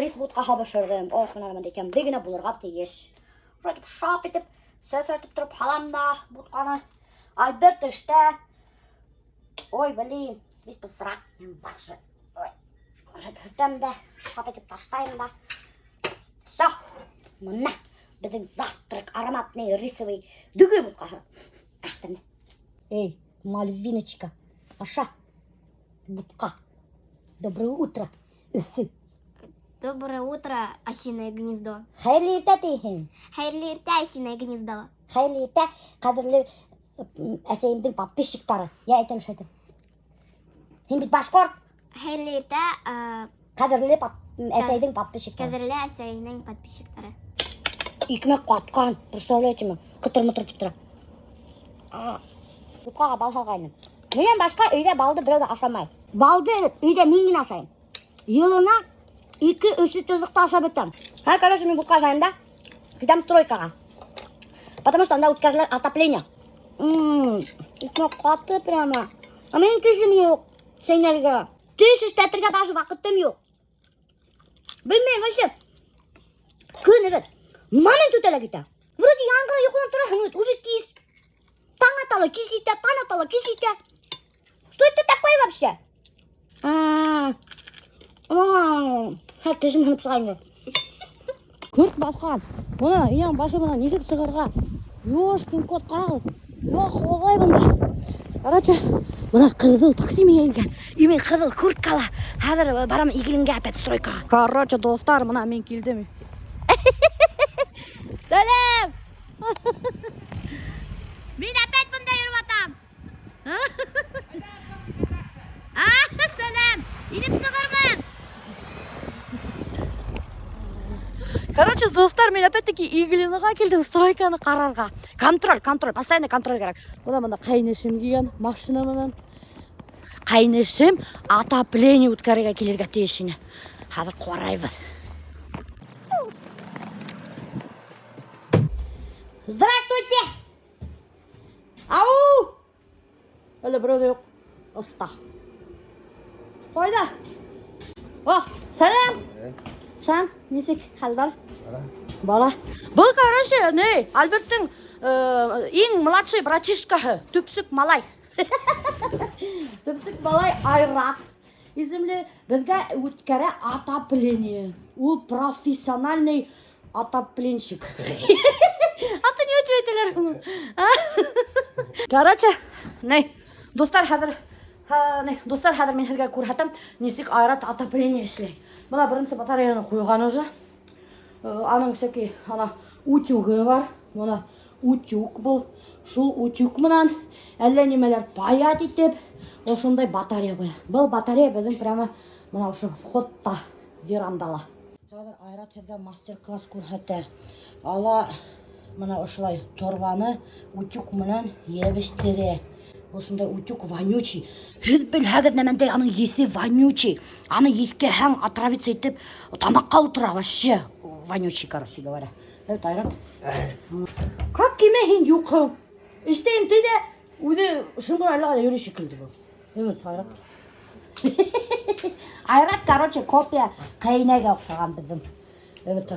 Рис бутҡаһы бешерҙем. Ох, бына бындай тәмле генә булырға тейеш. Шулай итеп шап итеп, сәсрәтеп тороп һалам да бутҡаны. Альберт эштә. Ой, блин, весь бысраҡ, башы. Ой. Шулай һөртәм дә, шап итеп ташлайым да. Всё. Мына беҙҙең завтрак ароматный рисовый дөгө бутҡаһы. Ах, тәмле. Эй, Мальвиночка, аша. Бутҡа. Доброе утро, Өфө. Доброе утро, осиное гнездо. Хәйерле иртә тиһең. Хәйерле иртә, осиное гнездо. Хәйерле иртә, ҡәҙерле әсәйемдең подписчиктары. Йә, әйт әле шулай. Һин бит башҡорт. Хәйерле иртә, Ҡәҙерле әсәйҙең подписчиктары. Ҡәҙерле әсәйенең подписчиктары. Икмәк ҡатҡан, представляете ме? Ҡытыр-мытыр тип тора. Бутҡаға бал һалғайным. Минән башҡа өйҙә балды берәү ҙә ашамай. Балды өйҙә мин генә ашайым. Йылына ике-өс литрлыҡты ашап бөтәм. Һәм, короче, мин бутҡа ашайым да, китәм стройкаға. Потому что унда үткәрәләр отопление. Икмәк ҡаты прямо. Ә минең тешем юҡ сәйнәргә. Теш эшләтергә даже ваҡытым юҡ. Белмәйем, вообще. Көн эвет. Момент үтә лә китә. Вроде яңы ғына йоҡонан тораһың, бит, уже кис. Таң ата ла, кис итә, таң ата ла, кис итә. Что это такое вообще? Хәҙер тешем һынып сыға инде. Көрт баҫҡан. Бына инәң башы менән нисек сығырға? Ёшкин кот, ҡарағыҙ. Юҡ, холай бында. Короче, бына ҡыҙыл такси миңә килгән. И мин ҡыҙыл курткала. Хәҙер барам Иглингә опять стройкаға. Короче, дуҫтар, бына мин килдем. Сәләм! Мин опять бында йөрөп атам. Сәләм! Инеп сығырмын. Короче, дуҫтар, мин опять-таки Иглиноға килдем стройканы ҡарарға. Контроль, контроль, постоянно контроль кәрәк. Бына бында ҡәйнешем килгән машина менән. Ҡәйнешем отопление үткәрергә килергә тейеш ине. Хәҙер ҡарайбыҙ. Здравствуйте! Ау! Әле берәү ҙә юҡ. Оҫта. Ҡайҙа? О, сәләм! Шан, нисек хәлдәр? Бара. Бара. Был, короче, не, Альберттың иң младший братишкаһы, төпсөк малай. Төпсөк малай Айрат исемле беҙгә үткәрә отопление. Ул профессиональный отопленщик. Аты не тип әйтәләр уны? Короче, ни, дуҫтар, хәҙер ни, дуҫтар, хәҙер мин һеҙгә күрһәтәм, нисек Айрат отопление эшләй. Бына беренсе батареяны ҡуйған уже. Аның всякий ана утюгы бар. Бына утюг был. Шул утюг менән әллә нимәләр паять итеп, ошондай батарея ҡуя. Был батарея беҙҙең прямо бына ошо входта, верандала. Хәҙер Айрат һеҙгә мастер-класс күрһәтә. Ала бына ошолай торбаны утюг менән ебештерә. Ошондай утюг вонючий. Һеҙ белһәгеҙ нәмәндәй аның еҫе вонючий. Аны еҫкәһәң, отравиться итеп, тамаҡҡа ултыра вообще вонючий, короче говоря. Әйт, Айрат. Как кимә һин юҡһың? Эштәйем ти ҙә, үҙе шым ғына әллә ҡайҙа йөрөй шикелле был. Әйт, Айрат. Айрат, короче, копия ҡәйнәгә оҡшаған беҙҙең. Әйт,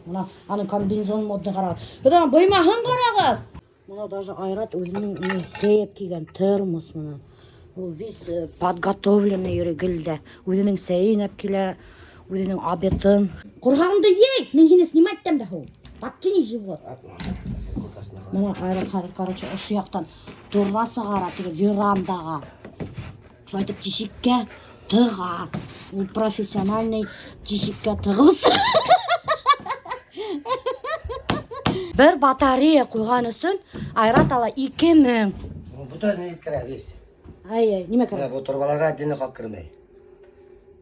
бына аның комбинезон модный ҡарағыҙ. Беҙ аның быймаһын ҡарағыҙ. Бына даже Айрат үҙенең ни сәй килгән термос менән. Ул весь подготовленный йөрөй гел дә. Үҙенең сәйен алып килә, үҙенең обедын. Ҡорһағыңды ей, мин һине снимать итәм дә һуң. Подтяни живот. Бына Айрат хәҙер, короче, ошо яҡтан торба сығара теге верандаға. Шулай итеп тишеккә тыға. Ул профессиональный тишеккә тығыусы. Бер батарея ҡуйған өсөн Айрат ала 2000. Бөтә ни керә весь. Ай, нимә керә? Менә бу торбаларга отдельно хаҡ кермәй.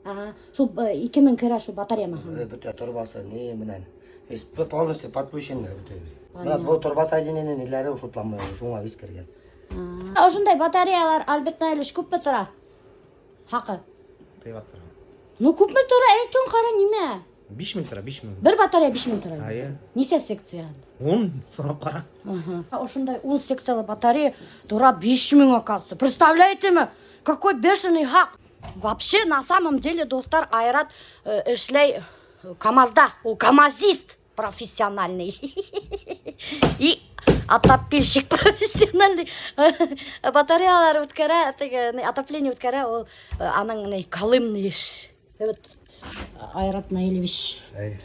Ага, шул 2000 керә шул батарея маһа. Бөтә торбасы ни менән. Весь полностью подключен бөтә. Менә бу торба соединение ниләре шутланмай, шуңа весь кергән. Ошондай батареялар Альберт Наилевич күпме тора? Хаҡы. Ҡыйбат тора. Ну күпме тора? Әйт, ҡара нимә? 5000 тора, 5000. Бер батарея 5000 тора. Әйе. Нисә секция? 10 сорап ҡара. Ага. Ошондай 10 секциялы батарея тора 5000, оказывается. Представляете ме? Какой бешеный хаҡ. Вообще, на самом деле, дуҫтар, Айрат эшләй КамАЗда, ул камазист профессиональный. И отопильщик профессиональный. Батареялар үткәрә, теге, ни, отопление үткәрә, ул аның ни, калымный эш. Вот, Айрат Наилевич. Эй.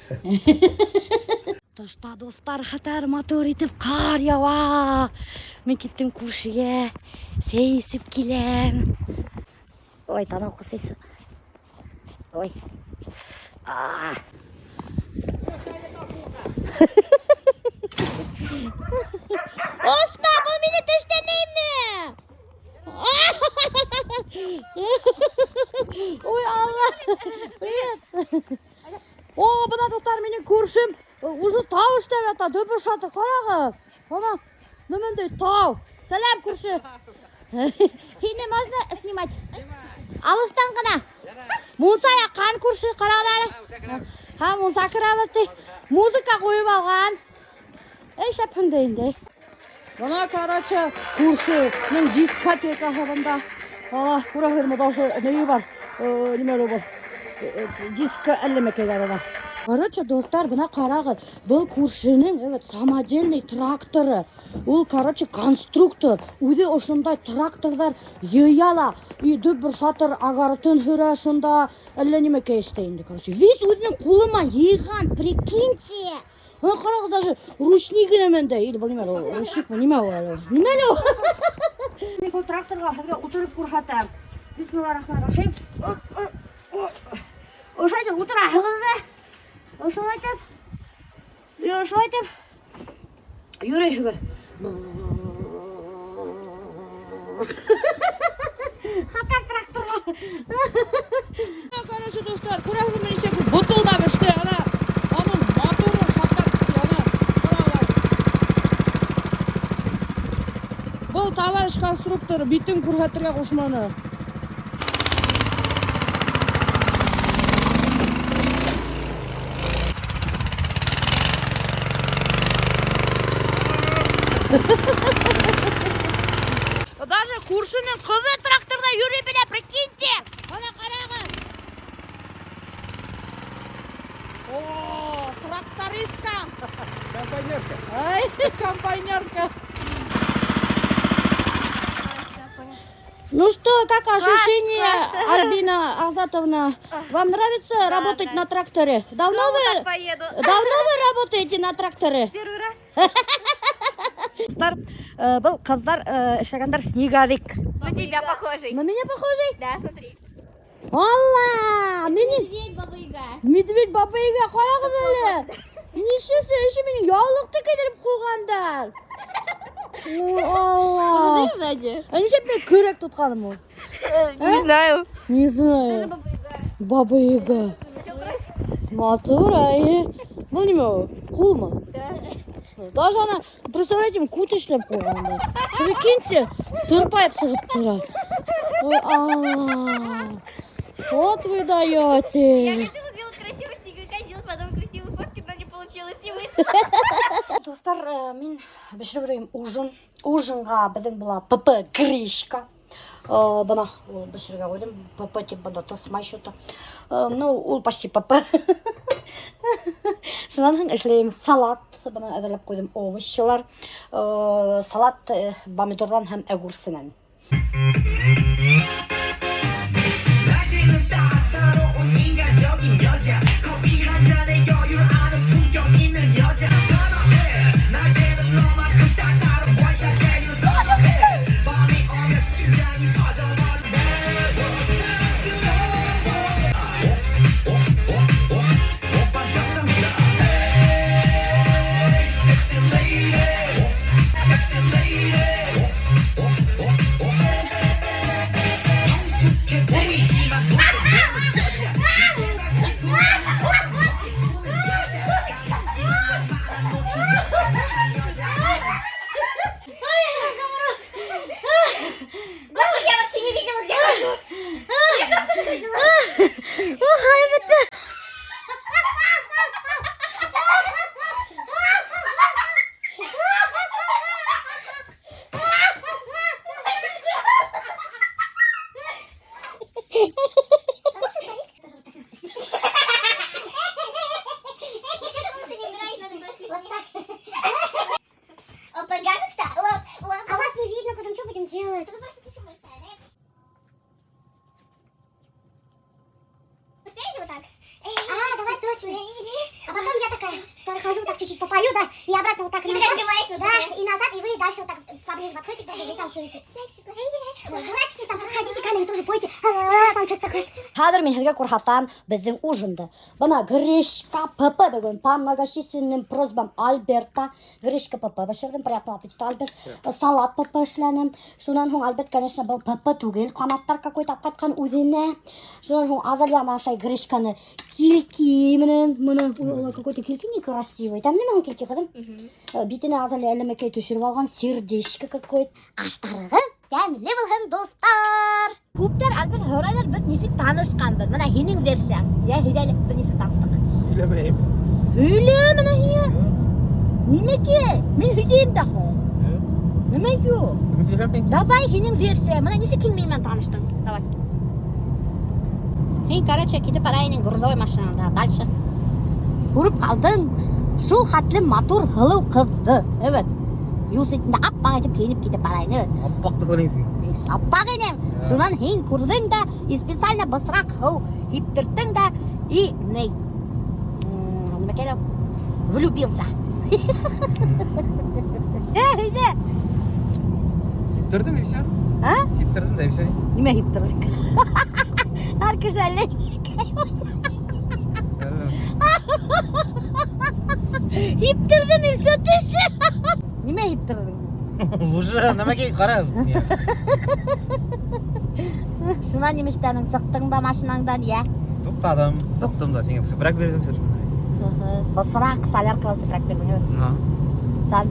Тышта, дуҫтар, хәтәр матур итеп ҡар яуа. Мин киттем күршегә, сәй эсеп киләм. Ой, танау ҡысыйсы. Ой. А. Оста, был мине тешләмәйме? Ой, Алла. Привет. О, бына дуҫтар, минең күршем уже тау эшләп ята, дөбөр шатыр, ҡарағыҙ. Ана, нимәндәй тау. Сәләм, күрше. Һине можно снимать? Алыҫтан ғына. Мунса яҡҡан күрше, ҡарағыҙ әле. Һа, мунса керәбеҙ ти. Музыка ҡуйып алған. Эй, шәпһең инде. Бына, короче, күршенең дискотекаһы бында. Ала, күрәһегеҙме, даже нее бар, нимә әле был? Диско әллә нәмәкәйҙәре бар. Короче, дуҫтар, бына ҡарағыҙ, был күршенең, evet, самодельный тракторы. Ул, короче, конструктор. Үҙе ошондай тракторҙар йыя ла. И дөбөр шатыр огородын һөрә шунда, әллә нимәкәй эшләй инде, короче. Весь үҙенең ҡулы менән йыйған, прикиньте. Бына ҡарағыҙ, даже ручник нимәндәй. Или был нимә әле ул? Ручникмы? Нимә ул әле ул? Нимә әле ул? Мин был тракторға һеҙгә ултырып күрһәтәм. Бисмиллахиррахманиррахим. Ошолай итеп ултыраһығыҙ ҙа. Ошолай итеп. Ошолай итеп. Йөрөйһөгөҙ. Хәтәр тракторға. Короче, дуҫтар, күрәһегеҙме нисек бытылдап эшләй, ана. Аның моторы хәтәр, ана. Ҡарағыҙ. Был товарищ конструктор битен күрһәтергә ҡушманы. Даже күршенең ҡыҙы тракторҙа йөрөй белә, прикиньте. Ана ҡарағыҙ. О, трактористка. Комбайнерка. Ай, комбайнерка. Ну что, как ощущения, класс. Альбина Азатовна? Вам нравится работать на тракторе? Давно вы, поеду. давно вы работаете на тракторе? Первый раз. Ҡыҙҙар, был ҡыҙҙар эшләгәндәр снеговик. На тебя похожий. На меня похожий? Да, смотри. Алла, минең Медведь, Баба Яга. медведь Баба Яга ҡарағыҙ әле. Нисәсе еще минең яулыҡты кейҙереп ҡуйғандар. Ой, Алла. сзади. Ә нишләп мин көрәк тотҡаным ул? Не знаю. Не знаю. Баба Яга. Матур, ай. Был нимә ул? Ҡулмы? Да. Даже ана, представляете, күт эшләп ҡуйғандар. Прикиньте, тырпайып сығып тора. Ой, Алла. Вот вы даете. Я хотела сделать красивый снеговика, сделать потом красивые фотки, но не получилось, не вышло. Дуҫтар, мин бешереп йөрөйөм ужин. Ужинға беҙҙең була ПП гречка. Бына ул бешерергә ҡуйҙым. ПП тип бында тысмай что-то. Ну, ул почти ПП. Шунан һуң эшләйем салат. Бына әҙерләп ҡуйҙым овощилар. Салат помидорҙан һәм огурсынан. 낮에는 따사로운 인간적인 여자 커피 한 잔에 여유를 아는 품격 있는 여자 선어해 낮에는 너만큼 따사로운 원샷 때리는 선어해 밤이 오면 심장이 터져버린 매워 사랑스러워 오빠 강남스타일 Hey, sexy lady sexy lady 성숙해 보이지만 모르는 여자 내가 싶은 머리 푸는 여자 까만지만 말한 노출 여자 Господи, я вообще не видела, где хожу. Я шапку схватила. Точно. А потом я такая прохожу, так чуть-чуть попою, да, и обратно вот так И назад. такая сбиваешь назад, Да, и назад, и вы дальше вот так поближе подходите друг к другу и танцуете. Ой, дурачитесь там, подходите к камере, тоже пойте. А, там что-то такое. Хәҙер мин һеҙгә күрһәтәм беҙҙең ужинды. Бына гречка ПП бөгөн по многочисленным просьбам Альберта гречка ПП бешерҙем. Приятного аппетита, Альберт. Салат ПП эшләнем. Шунан һуң Альберт, конечно, был ПП түгел, ҡанаттар какой-то ҡайтҡан үҙенә. Шунан һуң Азалия ашай гречканы кильки менән. Бына ой, какой-то кильки некрасивый. Там нимә һуң кильки, ҡыҙым? Битенә Азалия әлләмәкәй төшөрөп алған сердечко какой-то. Аштарығыҙ тәмле булһын, дуҫтар. Күптәр Альберт һорайҙар, беҙ нисек танышҡанбыҙ. Бына һинең версияң. Йә, һөйлә әле, беҙ нисек таныштыҡ? Һөйләмәйем. Һөйлә бына һиңә. Нимәкәй? Мин һөйләйем дә һуң. Нимә юҡ? Һөйләмәйем. Давай һинең версия. Бына нисек һин минең менән таныштың? Давай. Һин, короче, китеп бара инең грузовой машинаңда. Дальше. Күреп ҡалдың шул хәтле матур һылыу ҡыҙҙы. Evet. Юл ситендә аппаҡ итеп кейенеп китеп бара ине. Evet. Аппаҡ түгел инең. Иш, аппаҡ инем. Шунан һин күрҙең дә, и специально бысраҡ һыу һиптерттең дә, и ни. Нимәкәй влюбился. Әйҙә. Һиптерҙем и все. А? Һиптерҙем дә и все. Нимә һиптерҙең? Һәр кеше әллә һиптерҙем и все тисе. Нимә һиптерҙең? Уже нимәкәй ҡара. Шунан нимә эшләнең? Сыҡтың да машинаңдан, йә? Туҡтаным, сыҡтым да, һиңә сепрәк бирҙем сыртына. Бысраҡ соляркала сепрәк бирҙең, evet. На. Шунан,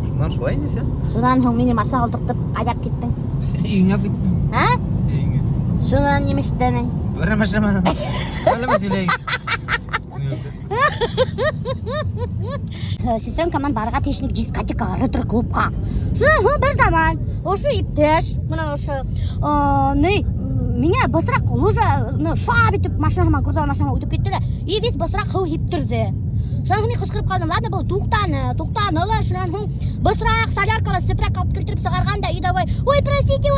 Шунан шулай инде все. шунан һуң мине машинаға ултыртып ҡайҙа киттең? Өйөңә киттем. А? Өйөңә. Шунан нимә эшләнең? Бер нәмә эшләмәнем. Әллә һөйләйем. Сестренка менән барырға тейеш инек дискотекаға, ретро клубҡа. Шунан һуң бер заман ошо иптәш, бына ошо, ни, миңә бысраҡ лужа, ну, шап итеп машина һымаҡ, грузовой машина һымаҡ үтеп китте лә, и весь бысраҡ һыу һиптерҙе. Шунан һуң мин ҡысҡырып ҡалдым, ладно, был туҡтаны, туҡтаны ла, шунан һуң бысраҡ соляркала сепрәк алып килтереп сығарған да, и давай, ой, простите,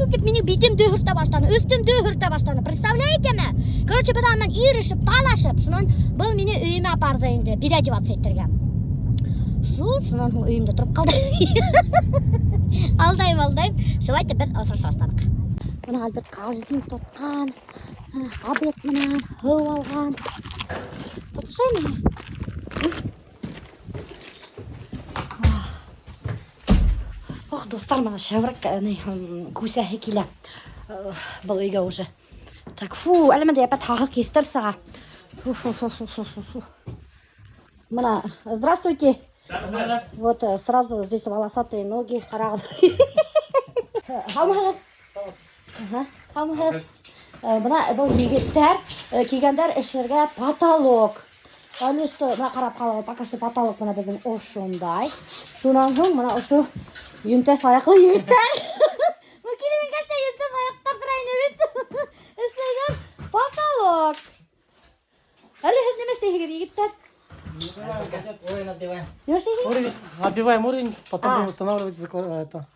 тип минең битемде һөртә башланы, өҫтөмдө һөртә башланы. Представляете ме? Короче, беҙ аның менән ирешеп, талашып, шунан был мине өйөмә апарҙы инде, переодеваться итергә. Шул, шунан һуң өйөмдә тороп ҡалды. Алдайым, алдайым. Шулай итеп беҙ осраша башланыҡ. Бына Альберт корзин тотҡан, обед менән һыу алған. Тотошаймы? Ох, дуҫтар, бына шәберәк күсәһе килә. Был өйгә уже. Так, фу, әле бында опять һаҡыҡ еҫтәр сыға. Фу, фу, фу, фу, фу, фу, фу. Бына, здравствуйте. Вот сразу здесь волосатые ноги, ҡарағыҙ. Һаумыһығыҙ? Ага, һаумыһығыҙ? Бына был егеттәр килгәндәр эшләргә потолок. Әле что, бына ҡарап ҡалығыҙ, пока что потолок бына беҙҙең ошондай. Шунан һуң бына ошо йөнтәҫ аяҡлы егеттәр. Был килеп ингәс тә йөнтәҫ аяҡтар тора ине бит. Эшләйҙәр потолок. Әле һеҙ нимә эшләйһегеҙ, егеттәр? Уровень отбиваем. Нимә эшләйһегеҙ? Уровень. Отбиваем уровень, потом А. будем устанавливать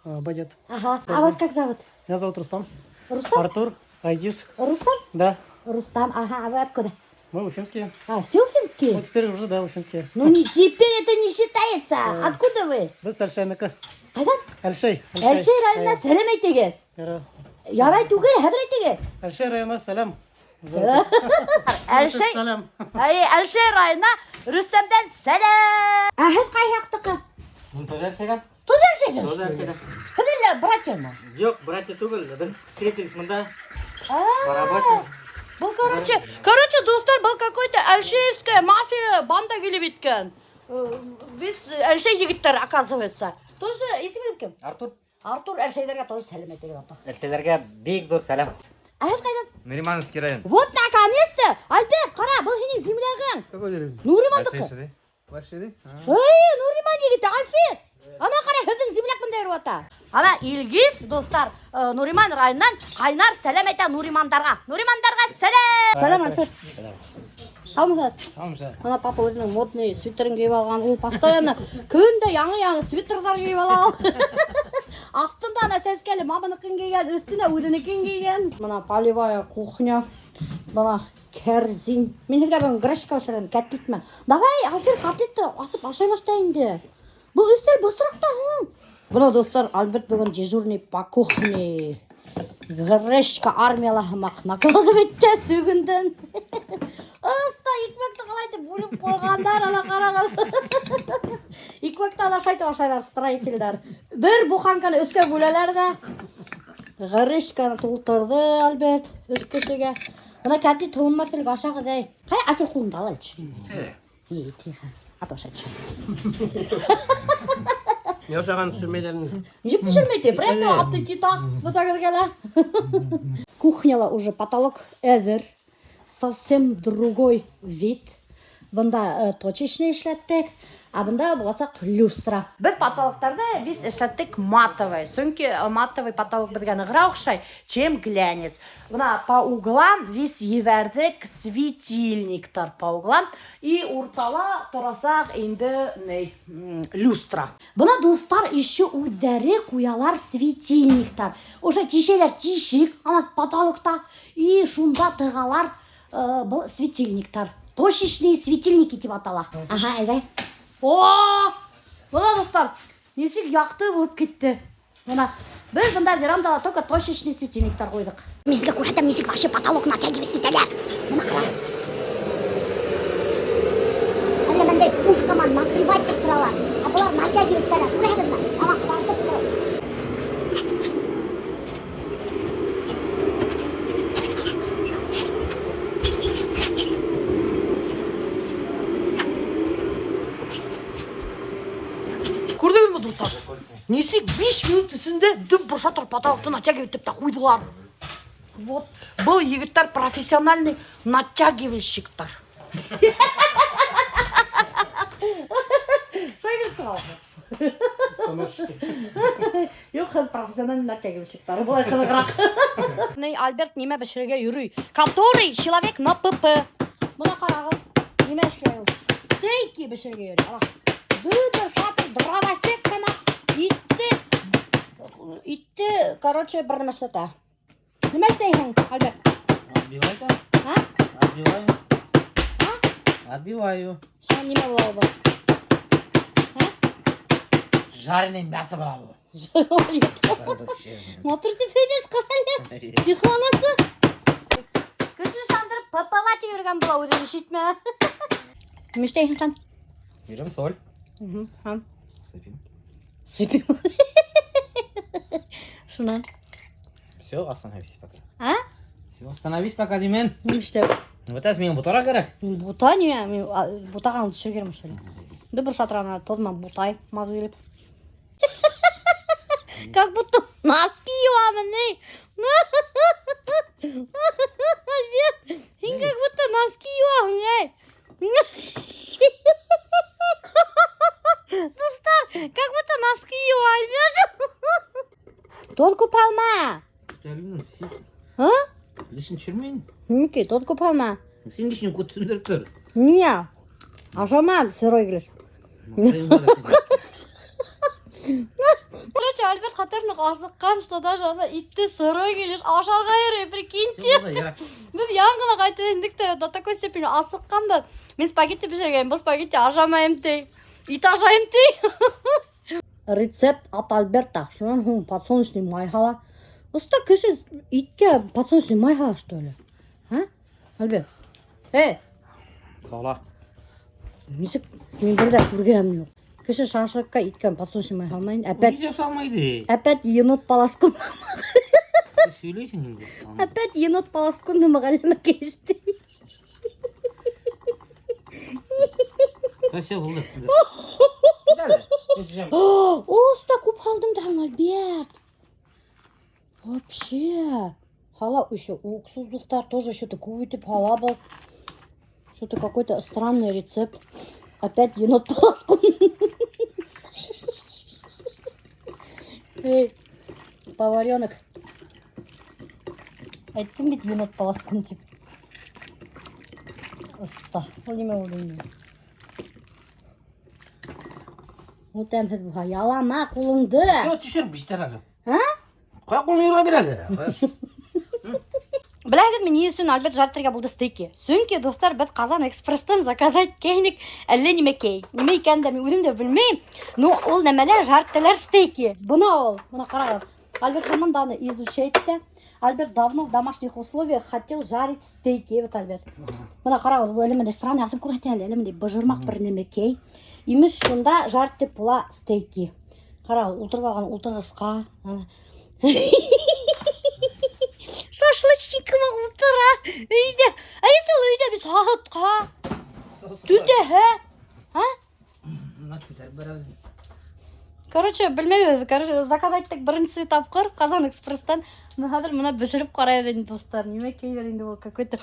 багет. Ага. А вас как зовут? Меня зовут Рустам. Рустам? Артур, Айгиз. Рустам? Да. Рустам, ага, а вы откуда? Мы уфимские. А, все уфимские? Вот теперь уже, да, уфимские. Ну, не, теперь это не считается. Откуда вы? Беҙ Әлшәйнеке. Ҡайҙан? Әлшәй. Әлшәй районынан сәләм әйтегеҙ. Ярай. Ярай түгел, хәҙер әйтегеҙ. Әлшәй районы сәләм. Әлшәй. Сәләм. Әй, Әлшәй районына Рөстәмдән сәләм. Ә һеҙ ҡай яҡтыҡы? Мин тоже Әлшәйҙән. Тоже Әлшәйҙән? Тоже Әлшәйҙән. Һеҙ әллә братья-мы? Юҡ, братья түгел. Беҙ встретились бында А, по работе. Был, короче, дуҫтар, был какой-то Әлшеевская мафия банда килеп еткән. Беҙ Әлшәй егеттәр, оказывается. Тоже исемегеҙ кем? Артур. Артур Әлшәйҙәргә тоже сәләм әйтегеҙ, ата. Әлшәйҙәргә бик ҙур сәләм. Ә һеҙ ҡайҙан? Нуримановский район. Вот наконец-то! Альберт, ҡара, был һинең землягың. Какой деревня? Нуримандыҡы. Большие, Эй, Нуриман егете, Альфир! Ана ҡара, һеҙҙең земляк бында йөрөп ята. Ана Илгиз, дуҫтар, Нуриман районынан ҡайнар сәләм әйтә Нуримандарға. Нуримандарға сәләм! Сәләм, Альфир. Һаумыһығыҙ? Һаумыһығыҙ. Ана папа үҙенең модный свитерын кейеп алған. Ул постоянно көн дә яңы-яңы свитерҙар кейеп ала. Аҫтында ана сәскәле маманыҡын кейгән, өҫтөнә үҙенекен кейгән. Бына полевая кухня. Бына Кәрзин. Мин һеҙгә бөгөн гречка бешерәм, котлет менән. Давай, Альфир, котлетты асып ашай башла инде. Был өҫтәл бысраҡ та һуң. Бына, дуҫтар, Альберт бөгөн дежурный по кухне. Гречка армияла һымаҡ накладывать итә сөгөндөн. Оҫта икмәкте ҡалай итеп бүлеп ҡуйғандар, ана ҡарағыҙ. Икмәкте ана шайтып ашайҙар строительдәр. Бер буханканы өскә бүләләр ҙә. Гречканы тултырҙы Альберт өс кешегә. Бына котлет һыуынмаҫ элек ашағыҙ, әй. Ҡая, Альфир ҡулыңды ал әле төшөрәйем. Ей, тихо. Ата ашай төшөр. Не ашаған төшөрмәйҙәр. Нисек төшөрмәй ти? Приятного аппетита. Бөтәгеҙгә лә. Кухняла уже потолок әҙер. Совсем другой вид. Бында точечный эшләттек, а бында буласаҡ люстра. Беҙ потолоктарҙы весь эшләттек матовый. Сөнки матовый потолок беҙгә нығыраҡ оҡшай, чем глянец. Бына по углам весь ебәрҙек светильниктар по углам. И уртала торасаҡ инде ней, люстра. Бына дуҫтар еще үҙҙәре ҡуялар светильниктар. Ошо тишәләр тишек, ана потолокта. И шунда тығалар был светильниктар. Точечные светильники тип атала. Ага, әйҙә. О! Бына дуҫтар, нисек яҡты булып китте. Бына беҙ бында верандала только точечный светильниктар ҡуйҙыҡ. Мин һеҙгә күрһәтәм, нисек вообще потолок натягивать итәләр. Бына ҡара. Әллә бындай пушка менән накрывать итеп торалар. Ә былар натягивать итәләр. Күрәһегеҙме? Ана тартып тороп. Күрҙегеҙме, дуҫтар? Нисек 5 минут эсендә дөп бошатыр потолокты натягивать итеп тә ҡуйҙылар. Вот, был егеттәр профессиональный натягивальщиктар. Шулай килеп сыға ул. Юҡ, һеҙ профессиональный натягивальщиктар. Былай ҡыҙығыраҡ. Ни, Альберт нимә бешерергә йөрөй? Который человек на ПП. Бына ҡарағыҙ, нимә эшләй ул? Стейки бешерергә йөрөй. Ана, дөтөр шатыр дровосек һымаҡ итте, короче, бер нәмә эшләтә. Нимә эшләйһең, Альберт? Отбивай там. А? Отбиваю. А? Отбиваю. Шунан нимә була был? А? Жареное мясо була был. Матур тип әйтәш, ҡара әле. Психланасы. Кеше ышандырып ПП-ла тип йөрөгән була, үҙең ишетмә. Нимә эшләйһең, Хан? Берем соль. Хан. Сыпем. Сыпем. Шунан. Все, остановись пока. А? Все, остановись пока, тимен. Нимә эшләп? Вот это миңә бутарға кәрәк. Бута нимә? Мин, бутағанды төшөргәнмен шул. Бер шатырана тоҙ менән бутай, мазы килеп. Как будто носки йыуамын, ни? Альберт, һин как будто носки йыуаһың, эй. Дуҫтар, как будто носки йыуа, Альберт. Тоҙ күп һалма. А? Лишний төшөрмәйем. Нимәкәй, тоҙ күп һалма. Һин лишний күп төндөрөп тор. Ниңә? Ашама, сырой килеш. Короче, Альберт хәтәр ныҡ асыҡҡан, что даже ана итте сырой килеш ашарға йөрөй, прикиньте. Беҙ яңы ғына ҡайтып индек тә, до такой степени асыҡҡан да. Мин спагетти бешергәйнем, был спагетти ашамайым ти. Ит ашайым ти. Рецепт от Альберта. Шунан һуң подсолнечный май һала. Оҫта кеше иткә подсолнечный май һала, что ли? А? Альберт. Эй! Сала. Нисек мин бер ҙә күргәнем юҡ. Кеше шашлыкка иткә подсолнечный май һалмай инде. Опять Нисек һалмай? Опять енот полоскун. Һөйләйһең инде. Опять енот полоскун мөғәллимә кеште. Все, булды. Оста күп һалдым да, Альберт. Вообще. Һала еще уксус, дуҫтар, тоже что-то күп итеп һала был. Что-то какой-то странный рецепт. Опять енот полоскун. Эй, поваренок. Әйттем бит енот полоскун тип. Оста. Ул нимә булды инде? Ул тәмһеҙ булһа, ялама ҡулыңды. Все, төшөр, бистәр әле. А? Ҡуя ҡулыңды юрға бир әле. Беләһегеҙме, ни өсөн Альберт жарить итергә булды стейки? Сөнки, дуҫтар, беҙ Ҡазан Экспресстан заказать иткәйнек әллә нимәкәй. Нимә икәнен дә мин үҙем дә белмәйем. Ну, ул нәмәлә жарить итәләр стейки. Бына ул, бына ҡарағыҙ. Альберт һаман да уны изучать итә. Альберт давно в домашних условиях хотел жарить стейки, вот Альберт. Бына ҡарағыҙ, был әле мындай странный асып күрһәтә әле, әле мындай быжырмаҡ бер нәмәкәй. Имеш, шунда жарить итеп була стейки. Ҡарағыҙ, ултырып алған ултырғысҡа. Ана. Шашлычник ултыра өйҙә. Ә если ул өйҙә беҙ һаһытҡа? Төтәһә? А? Нач күтәреп бара. Короче, белмәйбеҙ. Короче, заказать иттек беренсе тапҡыр Ҡазан Экспресстан. Ну, хәҙер бына бешереп ҡарайбыҙ инде, дуҫтар. Нимәкәйҙер инде ул какой-то.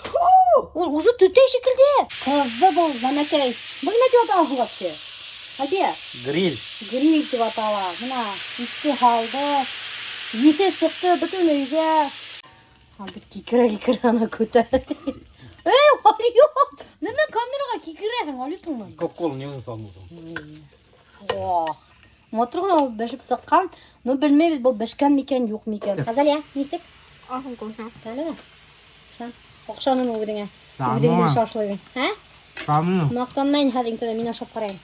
Ул уже төтәй шикелле. Ҡыҙҙы был нәмәкәй. Был нимә тип атала вообще? Альберт? Гриль. Гриль тип атала. Бына иҫе һалды. Еҫе сыҡты бөтөн өйгә. Альберт кикерә кикерә ана көтә. Эй, Алиот! Нимә камераға кикерәһең, Алиотың? Кока-кола не салмадым. Ох. Матур ғына ул бешеп сыҡҡан. Ну, белмәйбеҙ был бешкән микән, юҡ микән. Азалия, нисек? Очень вкусно. Тәмлеме? Шан. Оҡшанымы үҙеңә? Үҙеңдең шашлыгың. Ә? Тәмле. Маҡтанмайын хәҙер инде мин ашап ҡарайым.